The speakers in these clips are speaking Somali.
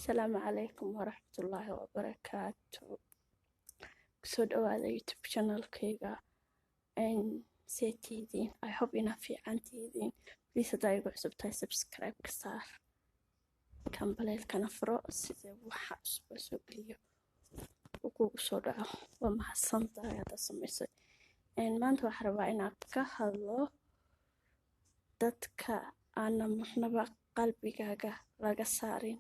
Asalaamu calaykum waraxmatullaahi wabarakaatu. Kusoo dhawaada YouTube channelkayga. See tihidiin? I hope inaa fiican tihidiin. Please, haddaa igu cusub tahay, subscribe ka saar, gambaleelkana furo sida waxa cusub oo soo geliyo uu kugu soo dhaco. Waa mahadsan tahay haddaad samaysay. Maanta waxaan rabaa inaan ka hadlo dadka aanan marnaba qalbigaaga laga saarin.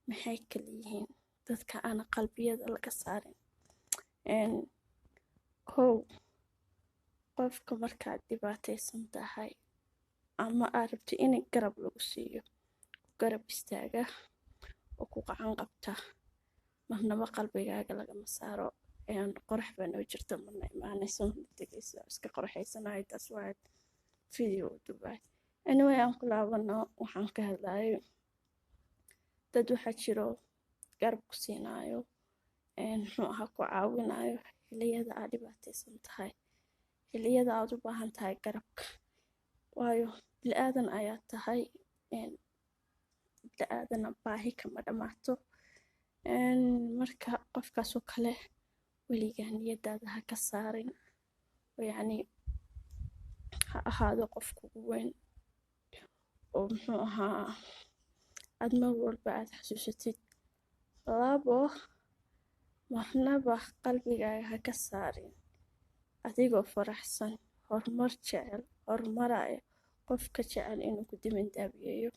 Maxay kala yihiin dadka aanan qalbiyada laga saarin? Kow, qofka markaad dhibaataysan tahay ama aad rabto in garab lagu siiyo, ku garab istaaga oo ku gacan qabta, marnaba qalbigaaga lagama saaro. Qorax baa noo jirta, marna imaanayso, marna tegayso. Iska qoraxaysanahay, taas waa video u duubay. Anyway, aan ku laabano waxaan ka hadlayo. Dad waxaa jiro garab ku siinaayo, muxuu ahaa, ku caawinayo xilliyada aad dhibaataysan tahay, xilliyada aad u baahan tahay garabka, waayo bili-aadan ayaa tahay, bili-aadana baahi kama dhammaato. Marka qofkaasoo kale weligaa niyadaada ha ka saarin. Yacni ha ahaado qof kugu weyn oo, muxuu ahaa, aad mar walba aad xasuusatid. Labo, marnaba qalbigaaga ha ka saarin adigoo faraxsan, horumar jecel, horumaraya, qofka jecel inuu ku dibindaabiyeeyo,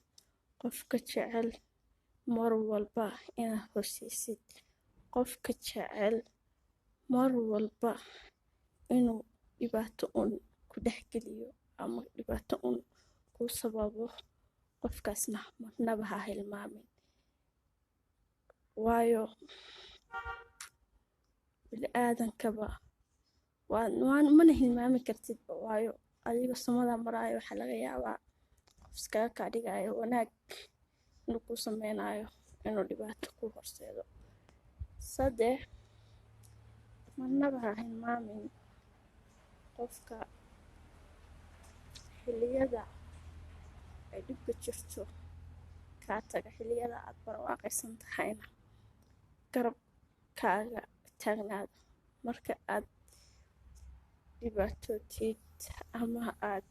qofka jecel mar walba inaad hooseysid, qofka jecel mar walba inuu dhibaato un ku dhexgeliyo ama dhibaato un kuu sababo. Qofkaasna marnaba ha hilmaamin, waayo bili-aadankaba waan mana hilmaami kartidba, waayo adigoo samada maraayo waxaa laga yaabaa qof iskaga kaa dhigayo wanaag inuu kuu sameynayo inuu dhibaato ku horseedo. Saddex, marnaba ha hilmaamin qofka xilliyada ay dhibka jirto kaa taga, xilliyada aad barwaaqaysan tahayna garabkaaga taagnaado. Marka aad dhibaatootid ama aad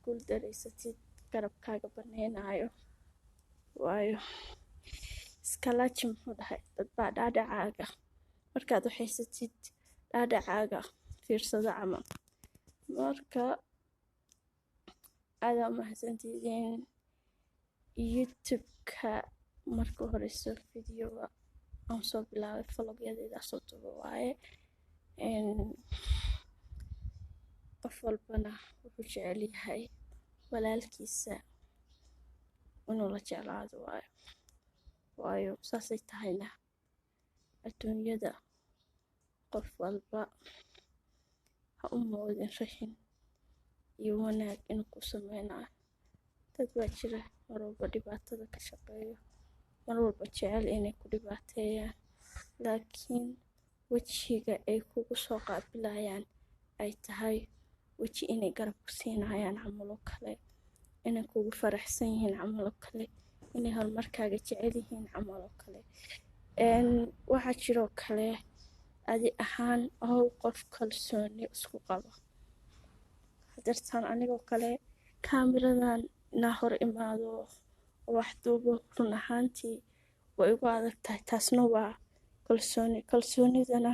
guuldareysatid, garabkaaga baneynayo. Waayo Iskalaji muxuu dhahay? Dad baa dhaadhacaaga markaad waxaysatid dhaadhacaaga fiirsado camal. Marka aadaa umahadsantihiin. YouTube-ka marka horeyso videoga aan soo bilaabay vlog-yadayda soo duuba waaye. Qof walbana wuxuu jecel yahay walaalkiisa inuu la jeclaado, waayo saasay tahayna adduunyada qof walba ha u moodin raxin iyo wanaag inuu ku sameynayo. Dad baa jira mar walba dhibaatada ka shaqeeyo, mar walba jecel inay ku dhibaateeyaan, laakiin wejiga ay kugu soo qaabilayaan ay tahay weji inay garab ku siinayaan camal oo kale, inay kugu faraxsan yihiin camal oo kale, inay horumarkaaga jecel yihiin camal oo kale. Waxaa jiroo kale, adi ahaan ow qof kalsooni isku qabo. Hadeertaan anigoo kale kaamiradan inaa hor imaado oo wax duubo, run ahaantii way igu adag tahay. Taasna waa kalsooni. Kalsoonidana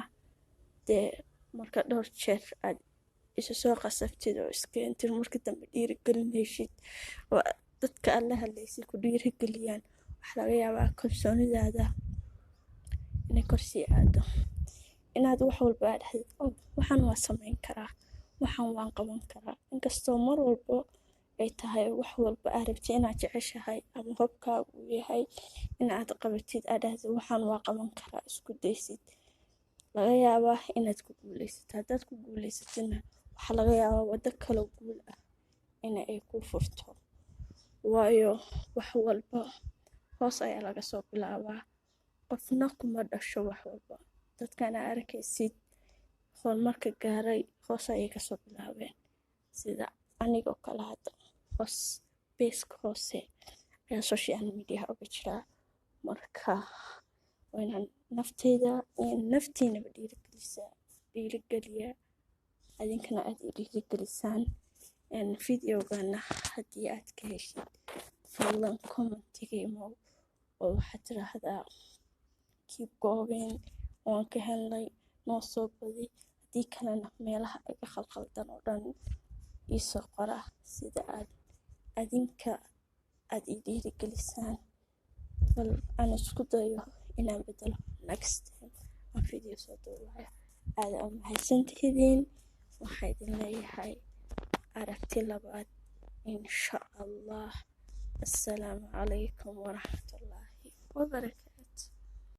dee marka dhowr jeer aad isu soo qasabtid oo iskeentid, marka dambe dhiirigelin heshid oo dadka aad la hadlaysid ku dhiirigeliyaan, waxaa laga yaabaa kalsoonidaada inay korsii aado, inaad wax walba aad dhahdid, "Oh, waxaan waa sameyn karaa, waxaan waan qaban karaa." Inkastoo mar walbo ay tahay wax walba aad rabtid inaad jeceshahay ama hobkaagu uu yahay inaad qabatid, aad dhahdid, "Waxaan waa qaban karaa," isku daysid, laga yaabaa inaad ku guuleysato. Haddaad ku guuleysatidna, waxaa laga yaabaa waddo kaloo guul ah in ay kuu furto, waayo wax walba hoos ayaa laga soo bilaabaa, qofna kuma dhasho wax walba. Dadkan aa arkaysid horumarka gaaray hoos ayay kasoo bilaabeen, sida anigoo kale hadda hoos beeska hoose ayaa social media uga jiraa. Marka waa inaan nafteyda iyo naftiinaba dhiirigelisaa, dhiirigeliyaa, adinkana aad i dhiirigelisaan. Videogana haddii aad ka heshid, fadlan commentiga imow oo waxaad tiraahdaa "Keep going, waan ka helnay, noo soo badi." Haddii kalena meelaha iga khalkhaldan oo dhan iisoo qora, sida aad adinka aad ii dhiirigelisaan, bal aan isku dayo inaan bedelo next time aan video soo duubayo. Aad aa mahadsantihiin. Waxaa idin leeyahay aragti labaad, insha Allah. Assalaamu calaykum waraxmatullaahi wabarakaatu.